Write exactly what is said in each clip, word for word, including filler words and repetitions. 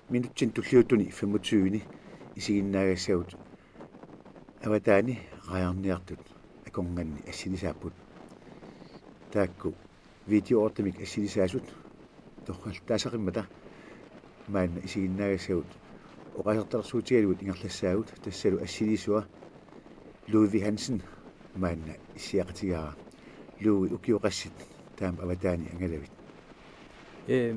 Minutsini tulliuttuni femogtyveni isiginnaagassagut avataani raajarniartut akornanni assilisaapput. Taakku videoortamik assilisaasut torrallaasaqimmata maanna isiginnaagassagut oqaasertalersuutigalugu ingerlassaagut, tassalu assilisua Ludvig Hansen maanna issiaqatigaara. Ludvig, ukioqassit taama avataani angalavit? Ee,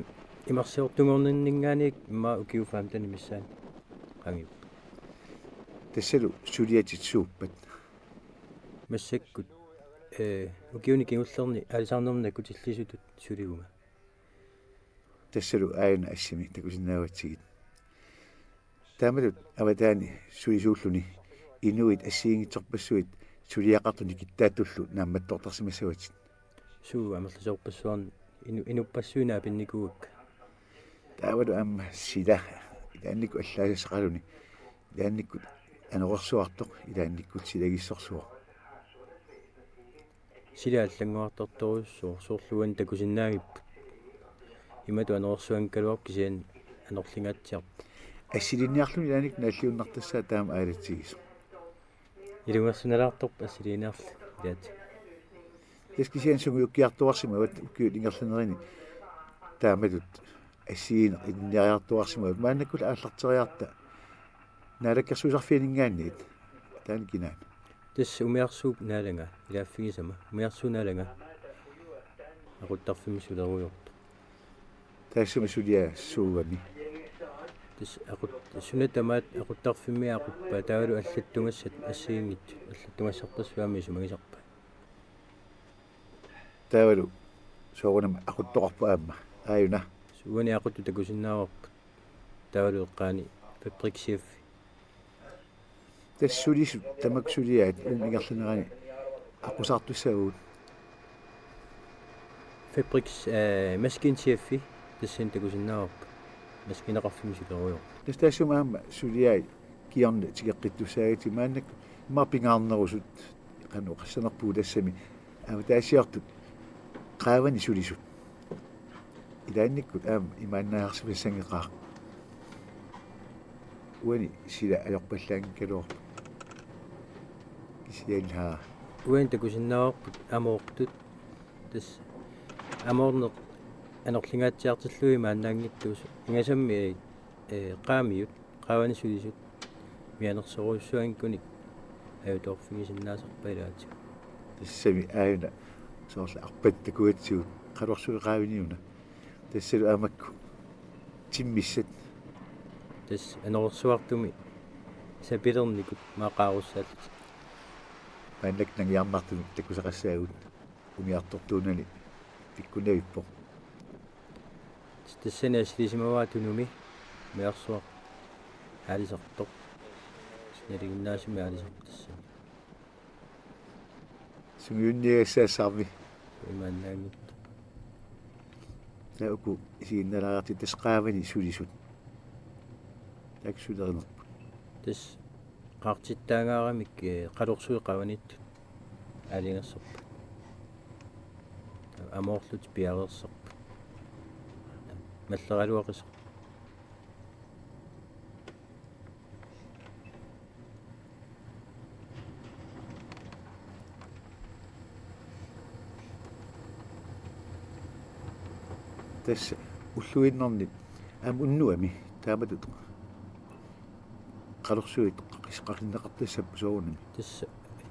imarsiortunngorninninngaanniit immaqa ukiut femtenit missaanni qangiupput. Tassalu suliatit suuppat? Massakkut, ee, ukiuni kingullerni aalisarnermut akutillisutut suliguma. Tassalu aajuna assimi takusinnaavatsigit. Taamatut avataani sulisuulluni inuit assigiinngitsorpassuit suliaqartut nikittaattullu naammattoortarsimassavatit. Suu, amerlasoorpassuarnik inu-, inuppassuit naapinnikuuakka. Taavalu aamma sila, ilaannikkut allaasassaqaluni, ilaannikkut anorersuartoq, ilaannikkut silagissorsuaq. Sila allanngorartortorujussuuvoq, soorlu uani takusinnaagipput. Imatut anorersuanngikkaluarpoq kisianni anorlingaatsiarpoq. Assilinniarluni ilaannikkut naalliunnartassaaq taama aalatsigisoq. Ilungersunalaartorpoq assiliiniarlugu ilaatigut. Tassa kisianni sungiukkiartuaarsimavat ukiut ingerlanerini taamatut assigiinneq ilinniariartuaarsimavat. Maannakkut aallarteriarta Naalakkersuisarfianinngaanniit. Taanna kinaana? Tassa umiarsuup Naalanga, ilaaffigisama. Umiarsuup Naalanga. Aquttarfimmi sulerujoortoq. Taassuma suliaq suugami? Tassa aqut-, suna tamaat aquttarfimmi aquppat taavalu allattugassat assigiinngitsut, allattugassarpassuit aamma isumagisarpaat. Taavalu soorunami aquttoqarpoq aamma. Aajuna. Uani aquttut takusinnaavarput. Taavalu eqqaani fabrikschef. Tassa sulisut tamakku suliaat uuma ingerlanerani aqqusaartussaavugut? Fabriks-, ee, maskinchefi tassani takusinnaavarput. Maskineqarfimmi sulerujoortoq. Tassa taassuma aamma suliai kingorna tikeqqittussaagatsigu maannakkut immaqa pingaarnerusut qanoq oqassanerpugut tassami avataasiortut qaavani sulisut. Ilaannikkut aamma imaannaarsimassanngeqaaq. Uani sila ajorpallaanngikkaluarpoq. Kisianni haa. Uani takusinnaavarput amoortut. Tassa amoorneq anorlingaatsiartillugit imaannaanngittuusut. Ingasammik, ee, qaamiut, qaavani sulisut mianersorujussuanngikkunik ajutoorfigisinnaasarpaat ilaatigut. Tassami aajuna soorlu arpat takugatsigu qalorsuit qaavani una. Tassalu aamma makku timmissat. Tassa anorersuartumi sapilernikut maaqaarussaalluni. Maannakkut nangiarnartumik takusaqassaagut. Umiartortuunani pikkunavippoq. Tassani assilisimavaa tunumi umiarsuaq aalisartoq. Nalinginnaasumik aalisartoq tassani. Sungiunniagassaassaarmi? Imaannaanngitsoq. Taava uku isiginnaalaariartigit tassa qaavani sulisut. Taakku sulerinerput? Tassa qaartittaangaaramik, ee, qalorsuit qaavaniittut aalajangersorput. Amoorlutik piareersorput. Malleraluaqisoq. Tassa ulluinnarni aamma unnuami taamatut qalorsuit qaqis-, qaqinneqartassapput soorunami? Tassa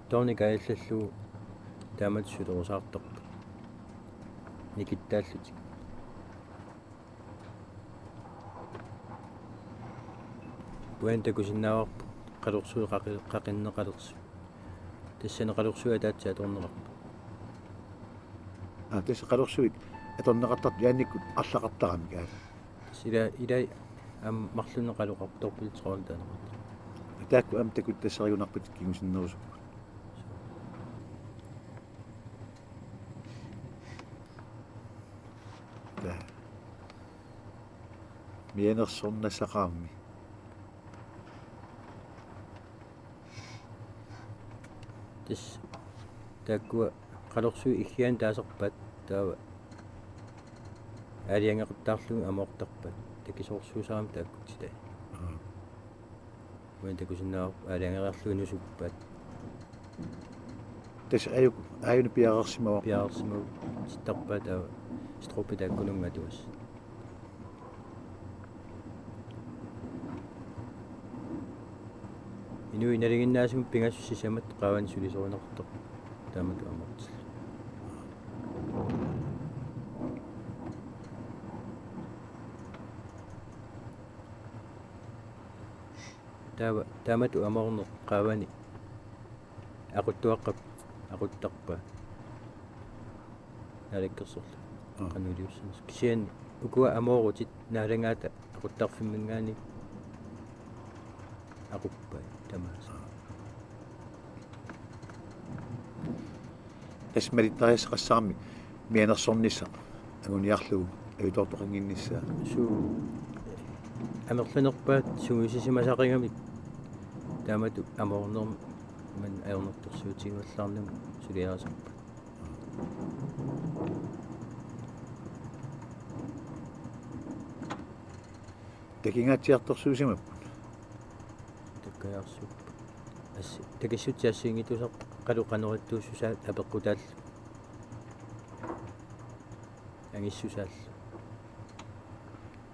toornik aajallallugu taamatut sulerusaartarput. Nikittaallutik. Uani takusinnaavarput qalorsuit qaqi-, qaqinneqalersut. Tassani qalorsuit ataatsit atorneqarput. Aa, tassa qalorsuit atorneqartartut ilaannikkut arlaqartaramik, aa. Tassa ila-, ilai aamma marlunnik qaloqartorput trolde taaneqartarput. Taakku aamma takutassarigunarpatit kingusinnerusukkut. Taa. Mianersornassaqarami. Tassa taakkua qalorsuit iggianik taasarpaat, taava aalajangeqattaarlugit amoortarpaat. Kisoorsuusarami taakkutsitai. Aa. Uani takusinnaavarput aalajangereerlugit nusuppat. Tassa aaju-, aajuna piareersimavaa. Piareersimavaa tittarpaa taava strubi taakkununnga atugassat. Inuit nalinginnaasumik pingasut sisamat qaavani sulisorineqartarput taamatut amoortillugu. Taava taamatut amoorneq qaavani aquttuaqqap aquttarpaa. Naalakkersorlu. Aa. Qanoq iliussanersoq. Kisianni ukua amoorutit naalagaata aquttarfimminngaanniit aquppai tamaasa. Tassa malittarisassaqassaarmi mianersornissaq anguniarlugu ajutoortoqannginnissaa. Suu. Amerlanerpaat sungiusisimasaqigami taamatut amoornermik ajornartorsiutigivallaarnani suliarisarput. Takingaatsiartorsuusimapput. Takkajaarsuupput. Assi-, takissutit assigiinngitsuusarput qanoq qanoq ittuussusaat apeqqutaallu. Angissusaallu.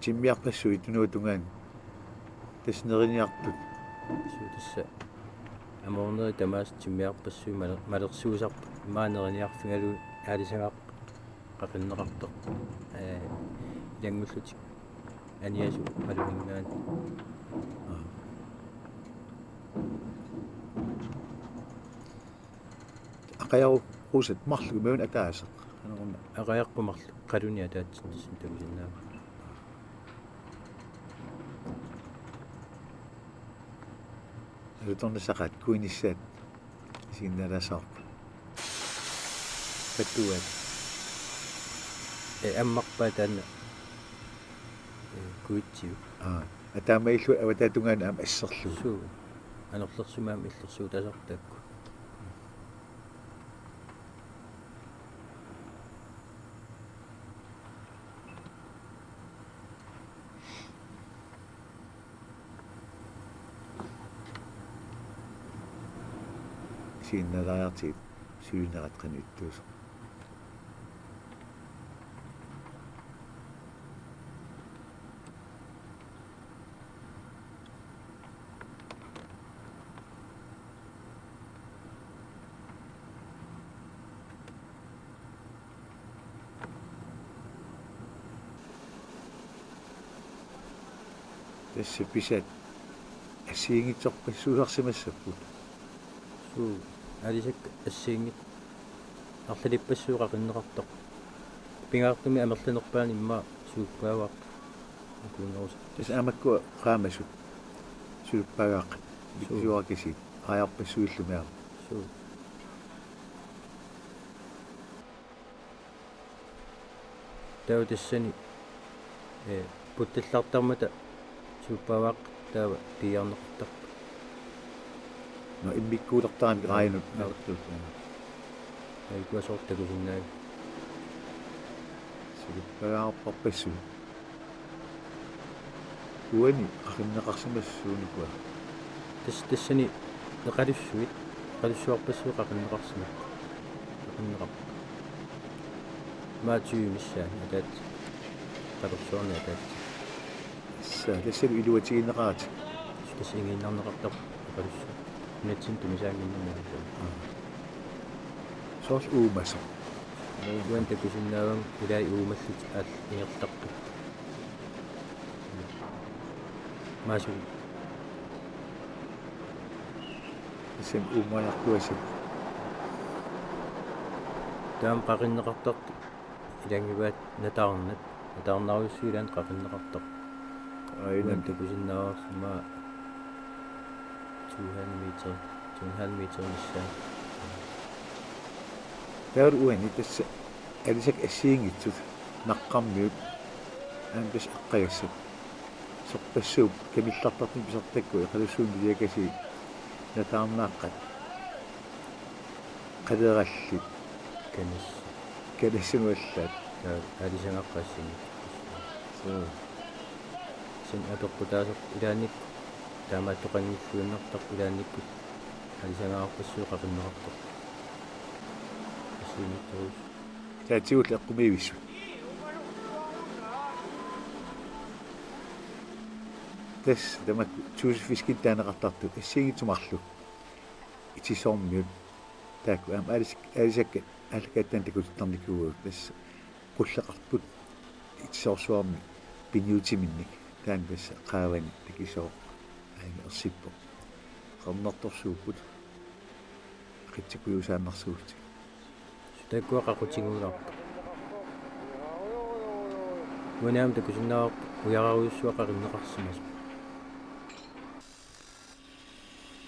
Timmiarpassuit tunuatungaani. Tassa neriniartut. Suu tassa. Amoornerit tamaasa timmiarpassuit maler-, malersuusarput. Immaqa neriniarfigalugit aalisagaq qaqinneqartoq. Ee, ilanngullutik aniasut qaluminngaanniit. Aa. Aqajarusat marluk imaluunniit ataaseq. Qanoruna. Aqajarput marluk. Qaluni ataatsinni takusinnaavara. Alutornissaqaat kuinissaat isiginnaalaassavara. Pattuat. Ee, ammarpaat taanna. Ee, kuitsiu. Aa, ataamaalillugu avataatungaani aamma asserlugu. Suu. Anorlersumik aamma illersuutaasarput taakku. Isiginnaalaariartigit sulinerat qanoq ittuusoq. Tassa pisaat assigiinngitsorpassuusarsimassapput. Suu, aalisakkat assigiinngitsut arlalippassuit qaqinneqartarput. Pingaartumik amerlanerpaani immaqa suluppagaaqqat akuunerusarput. Tassa aamma makkua qaamasut suluppagaaqqat. Suu. Mikisuarakasiit aajarpassuillumi aamma. Suu. Taava tassani, ee, puttallartarmata suluppagaaqqat taava piiarneqartarput. Nå, immikkuulertaramik raajunut. Nå. Nalertuut. Aikuasoorlu takusinnaavit. Suluppagaarpassuit. Uani qaqinneqarsimassuunikua. Tas-, tassani eqalussuit, eqalussuarpassuit qaqinneqarsimapput. Qaqinneqarput. Maatiumissaa ataat. Eqalussuarni ataat. Tassa, tassalu iluatigineqaratik. Tassa ingiinnarneqartarput eqalussuit. Nunatsinni tumisaannginnami. Aa. Soorlu uumasoq. Uani takusinnaavara ilai uumallutik aamma ingerlaqqippoq. Masu. Tassami uumajartuasat. Taama qaqinneqartartut ilagivaat nataarnat. Nataarnarujussuit ilaanni qaqinneqartarput. Aajuna. Uani takusinnaavarsi aamma to en halv meter, to en halv meter missaa. Taava uani tassa aalisakkat assigiinngitsut naqqarmiut aamma tassa aqqagassat. Sorpassuup kamillartartunik pisartakku eqalussuunik iliakasiit nataarnaaqqat. Qalerallit. Kanas. Kanassagut allaat. Taava aalisagaqqat assigiinngitsut. Suu. Tassa apeqqutaasoq ilaannikkut, taamaattoqanngilluinnartarpoq ilaannikkut, aalisagaarpassuit qaqinneqartarput. Assigiinngitsorujussuit. Taatsigullu eqqumiivissut. Tassa tamakku Josef Fiskimik taaneqartartut assigiinngitsut marluk itisoormiut. Taakku aamma aalis-, aalisakkat aallakaatitanik takutittarnikuuagut, tassa qulleqarput itisoorsuarmik piniutiminnik. Taanna tassa qaavani takisooq, aajuna ersippoq. Qernertorsuupput. Qitsikujuusaannarsuullutik. Taakkua qaqutinnguulaarput. Uani aamma takusinnaavarput ujararujussuaq qaqinneqarsimasoq.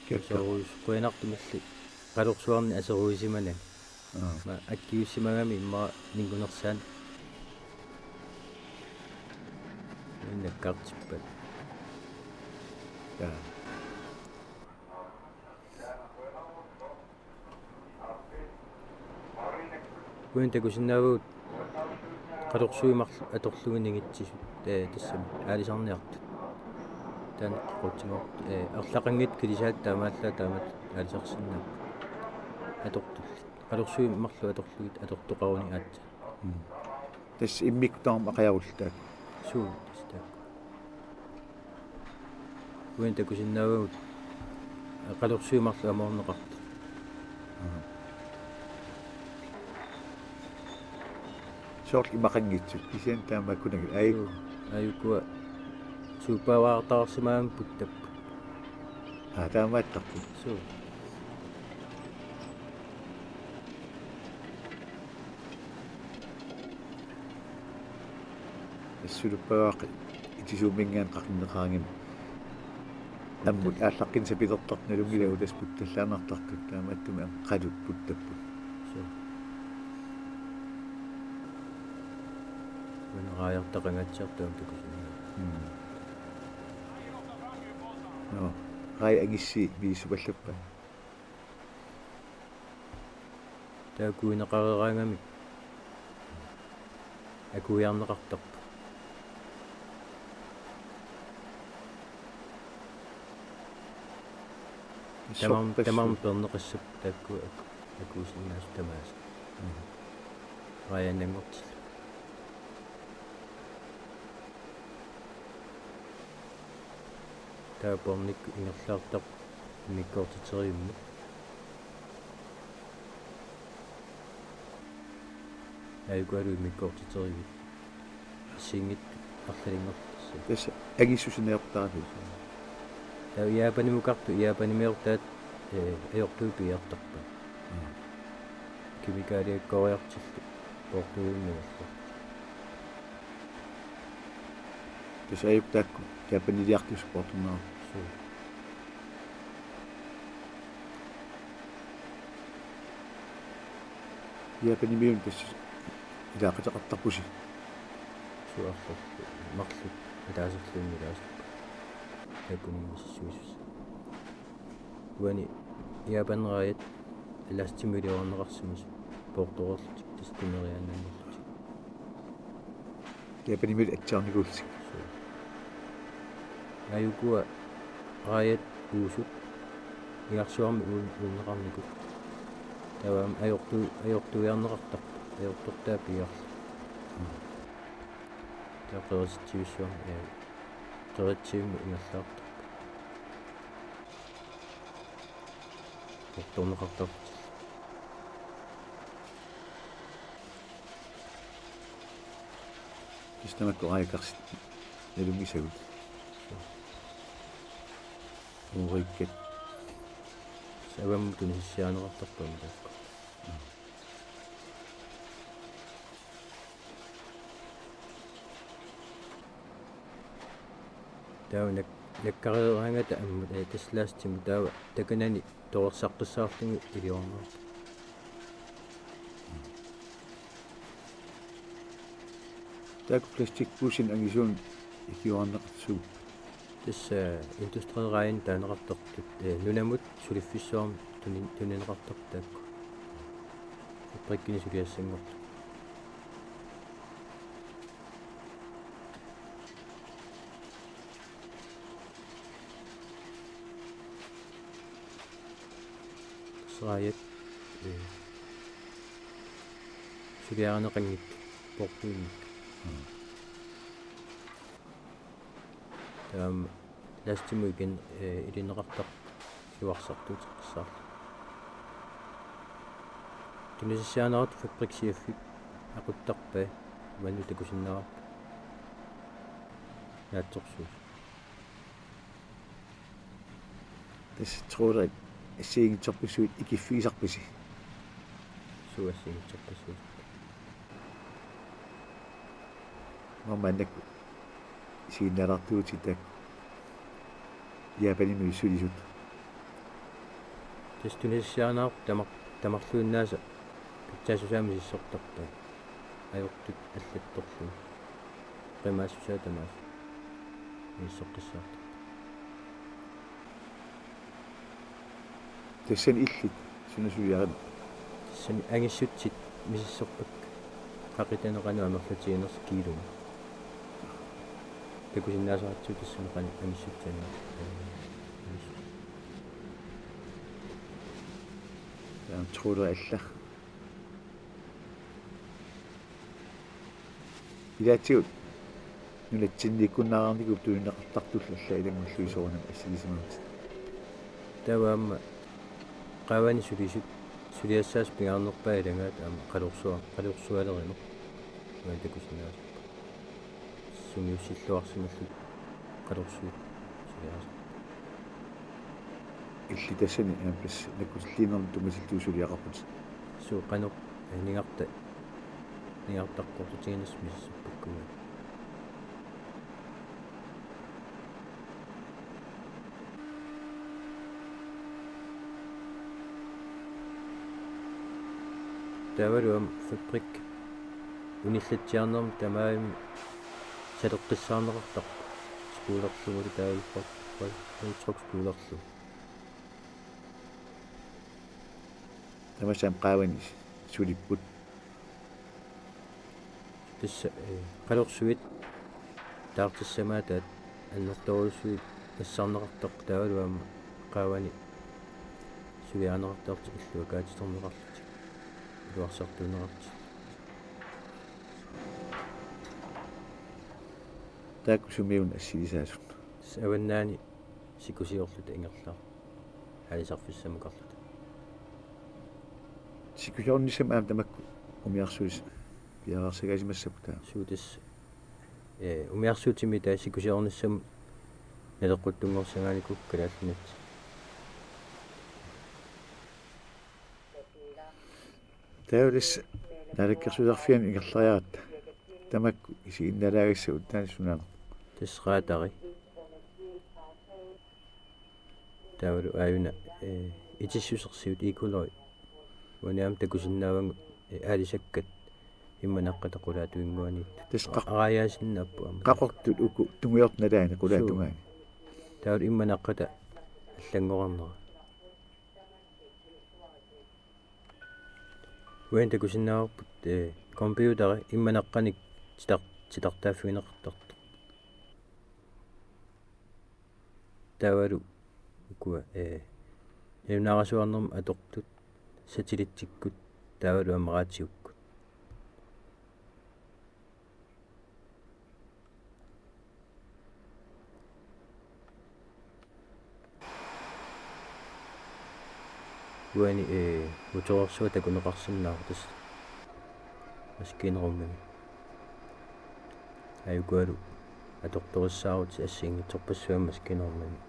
Kiakka. Soorujus-, qujanartumilli qalorsuarnik aseruisimanani. Aa. Aamma akkiussimagami immaqa ningunersaanni nakkartippat. Jaa. Uani takusinnaavagut qalorsuit marluk atorlugit ningitsisut, ee, tassami aalisarniartut. Taanna qaqutinnguarput, ee, arlaqanngitsut kilisaat taamaallaat taamatut aalisarsinnaapput. Atortullit. Qalorsuit marluk atorlugit atortoqarunik aatsaat. Mm. Tassa immikkut tamarmik aqajarullu taakku. Suu, tassa taakku. Uani takusinnaavagut qalorsuit marluk amoorneqartut. Aha. Soorlu imaqanngitsut, kisianni taamaakkunanngilaat. Aaj-. Suu, aajukua suuppaavaartaarsimagaanni puttapput. Aa, taamaattarput. Suu. Assuluppagaaqi itisuumminngaanniit qaqinneqaraangamik. Ammut aallaqqinneq sapilertartut nalunngilagut, tassa puttallaannartartut, taamaattumik aamma qalut puttapput. Suu. Uani raajartaqangaatsiartoq aamma takusinnaavat. Mm. Nå, raajat angissi misissupallappaa. Taakkuineqareeraangamik akuiarneqartarpoq. Tamarm-, sorpassuit. Tamarmik peerneqassapput taakku aku-, akuusinnaasut tamaasa. Mhm. Raajaannanngortillugu. Taava pornikkut ingerlaartarpoq immikkoortiterivimmut. Aajuku aamma immikkoortiteriviit. Assigiinngitsut arlalinngortut. Tassa angissusineertarput. Taava Japanimukartut, Japanimiortaat, ee, ajortuut piiartarpaat. Mm. Kemikaaliakkooriartillu poortuivimmut ingerlaartut. Tassa aajukua taakku Japaniliartut poortuinnarput. Suu. Japanimiuna tassa ilaaqateqartarpusi. Suu, arlallit marluk ataaserluunniit ilaasorput. Taakkununnga misissuisussat. Uani Japan raajat elastimik iliorneqarsimasut poortoreerlutik tassa timeriaannanngorlutik. Japanimiut atsiarnikuullutik. Suu. Aajukua raajat uusut igarsuarmi uun-, uunneqarnikut. Taava aamma ajortu-, ajortuiarneqartarput, ajortortaat piiarlugu. Mm. Taava qerititsivissuarmi, ee, qerititsivimmut ingerlaartarput. Poortorneqartarlutillu. Tassa tamakku raajakarsit nalunngisagut. Uurikkat. Savammut tunisissiarineqartarput aamma taakku. Taava nak-, nakkareeraangata ammut, ee, tassa laastimut taava takanani torersaqqissaarlugu iliorneqarpoq. Taakku plastikpuussinik angisuunik ikiuerneqartussaapput. Tassa industrieraajat taaneqartartut, ee, nunamut suliffissuarmut tuni-, tunineqartartut taakku. Fabrikkinik suliassanngorlugit. Rajat, eh, suliarineqanngitsut poortuinnik. Mm. Taava lastimut ikin, eh, ilineqartarpoq iluarsartuuteqqissaarlugu. Tunisassiaanerattut Fabriks F-ip aquttarpai uannut takusinnaavarput. Naatsorsuusoq. Tassa trawlerit assigiinngitsorpassuit ikiffigisarpisi? Suut assigiinngitsorpassuit? Maannakkut isiginnaalaartuutit taakku Japanimi sulisut. Tassa tunisassiaanerattut tamar-, tamarluinnaasa pitsaassusaa misissortarpai. Ajortut allattorlugit. Qimaassusaa tamaasa misissoqqissaartarput. Tassani illit suna suliarit? Tassani angissutsit misissorpakka. Qaqitani qanoq amerlatiginersoq kiilumut. Takusinnaasaratsigu tassani qanoq angissutsit anna-. Taanna trawleri alla. Ilaatigut nunatsinniikkunnaaraanikuupput tunineqartartullu allat ilanngullugit soorunami assigisimagakkit. Taava aamma qaavani sulisut, suliassaasut pingaarnerpaat ilagaat aamma qalursua-, qalursualerineq. Uani takusinnaasarput. Sungiussilluarsimallutik qalursuit suliarisarput. Illit tassani aamma tassa nakkutilliinermut tunngatillugu suliaqarputit. Suu, qanoq, eh, ningarta-, ningartaqqiutiginersoq misissorpakka uani. Taavalu aamma Fabrik unillatsiarnermi tamarmi saleqqissaarneqartarpoq. Spolerlugulu taava rød-, rød-, rødtrykspolerlugu. Tamassi aamma qaavani sulipput. Tassa, eh, qalorsuit taartissamaataat annertoorujussuit nassarneqartarput taavalu aamma qaavani suliarineqartarlutik illuakaatitorneqarlutik iluarsartuunneqarlutik. Taakku sumiuna assigisaasut? Tassa avannaani sikusiorluta ingerlaarluta. Aalisarfissammukarluta. Sikusiornissamut aamma tamakku umiarsuit piareersagaasimassapput taava. Suu tassa, eh, umiarsuutimmi taava sikusiornissamut naleqquttunngorsagaanikuupput Kalaallit Nunaat. Taava tassa Naalakkersuisarfiani ingerlariaratta. Tamakku isiginnaalaagassat uttaani sunaana? Tassa raatari. Taavalu aajuna, eh, itissusersiut ikuloi. Uani aamma takusinnaavagut, eh, aalisakkat immanaqqata qulaatuinnguaniittut. Tassa qaq-, araajaasinnaappoq aamma. Qaqortut uku tungujortut nalaani qulaatungaani. Suu. Taavalu immanaqqata allanngorarnera. Uani takusinnaavarput, eh, computeri immanaqqanik titar-, titartaaffigineqartartoq. Taavalu ukua, eh, nalunaarasuarnermut atortut, satellitsikkut, taavalu aamma raatiukkut. Uani, eh, motorersua takuneqarsinnaavoq tassa maskiinerummimmi. Aajukualu atortorissaarutit assigiinngitsorpassuarnik maskiinerummimmi.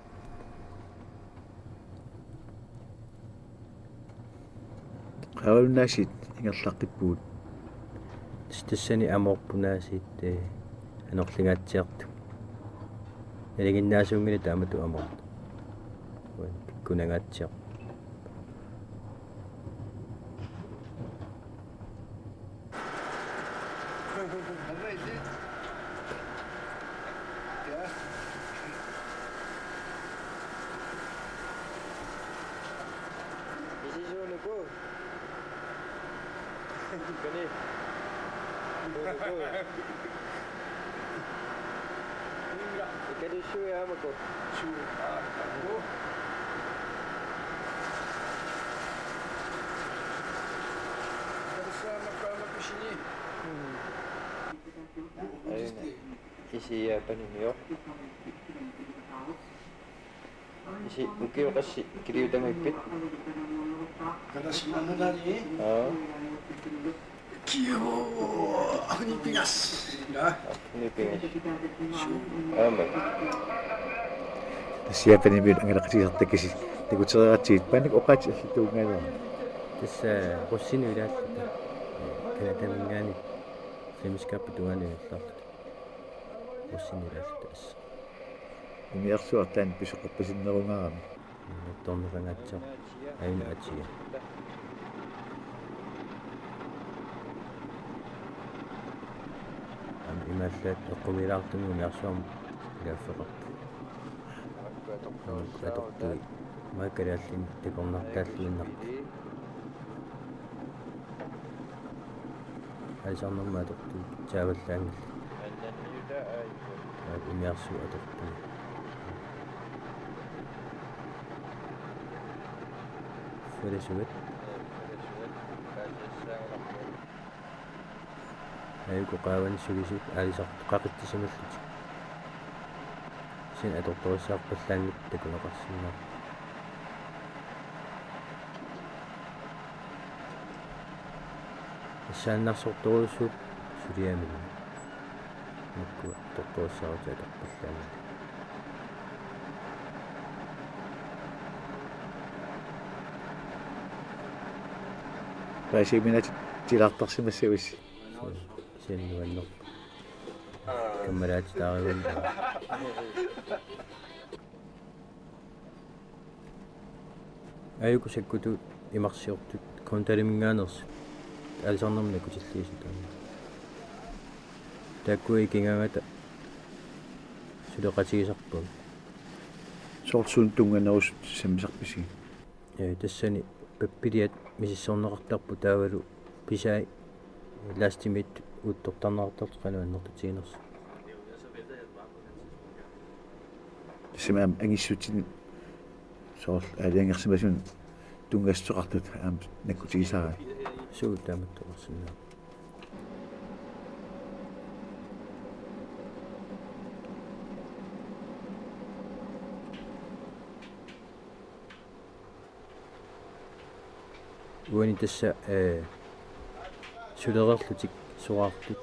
Qaavaluunniit ingerlaqqippugut. Tassa tassani amoorput aasiit, eh, anorlingaatsiartut. Nalinginnaasuunngilaq taamatut amoortut. Uani pikkunangaatsiarput. Ja. Isi suunuku? Kani? Suunuku? Ikali suiaamako? Suiaamako. Isi Japanimioq. Isi ukioqassi kiliutamippit? Kalasimanunani. Aa. Kio, Arnipigas. Ja. Arnipigas. Aamma. Tassa Japanimiut angalaqatigisartakkatit takutereeratsigit, paannak oqaatsit allattuunngaanera? Tassa russinut ilaalluta. Canadaminngaanniit fællesskabip tungaanut ingerlalluta. Russinut ilaalluta tassa. Umiarsuaq taanna pisoqarpasinnerungaarami. Torneqangaatsoq aina atia. Aamma imaallaat eqqumiilaartumik umiarsuarmik ilaaffeqarpoq. Aamma atortui maakkalaallinni takornartaalluinnartut. Aalisarnermut atortut saavallaanngillat. Aat umiarsuup atortui. Falasuat. Aajuku qaavani sulisut aalisartut qaqitsisimallugit. Kisianni atortorissarpallaanngitsoq takuneqarsinnaavoq. Assaannarsortorujussuupput suliaminni. Makkua atortorissaarutit atorpallaanngillat. Paasiuminaatit tilaartarsimassavassi. Kisianni nuannerpoq. Kammalaatitaarigunni. Aajuku sakkutuut imarsiortut Grøndahliminngaanneersut aalisarnermut nakkutilliisut taanna. Taakkua ikigaangata suleqatigisarpagut. Soorlu suut tunnganerusut sammisarpisi? Ee, tassani pappiliat misissorneqartarput taavalu pisai lastimiittut uuttortarneqartartut qanoq annertutiginersut. Tassami aamma angissutsinni soorlu aalajangersimasunut tunngassuteqartut aamma nakkutigisaraat. Suu, taamatut oqarsinnaavoq. Uani tassa, ee, sulereerlutik soraartut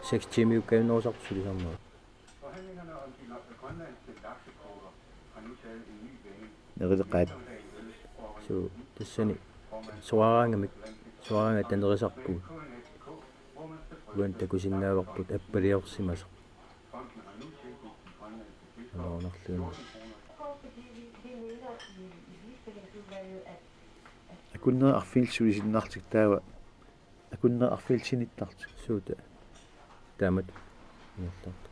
seks tiimiukkaannerusartut sulisarnerat. Nerileqaat. Suu, tassani soraaraangamik, soraaraangat tanerisarpugut. Uani takusinnaavarput appaliorsimasoq. Anorunarluinnaq. Akunneri arfinillit sulisinnaarlutik taava. Akunneri arfinillit sinittarlutik. Suuta. Taamatut ingerlaartut.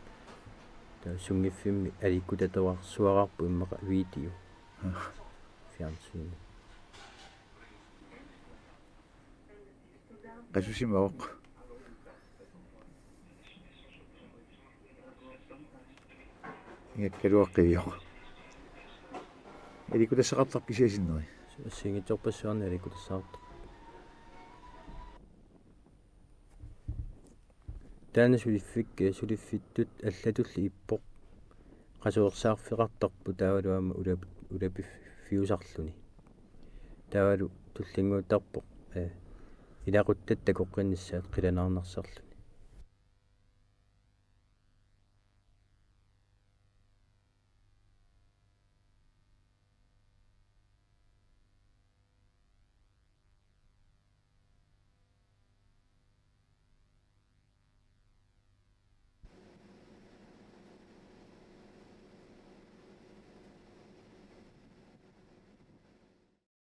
Taava sunngiffimmi aliikkutatoraarsuaraarput immaqa video. Aa. Fjernsyn. Qasusimavoq. Ingakkaluaq qivioq. Aliikkutassaqartarpit kisiat sinneri? Assigiinngitsorpassuarnik aliikkutassaqartarput. Taanna suliffik-, eh, suliffittut allatulli ippoq. Qasuersaarfeqartarpoq taavalu aamma ulap-, ulapiffiusarluni. Taavalu tullinnguuttarpoq, eh, ilaquttatta takoqqinnissaat qilanaarnarsarluni.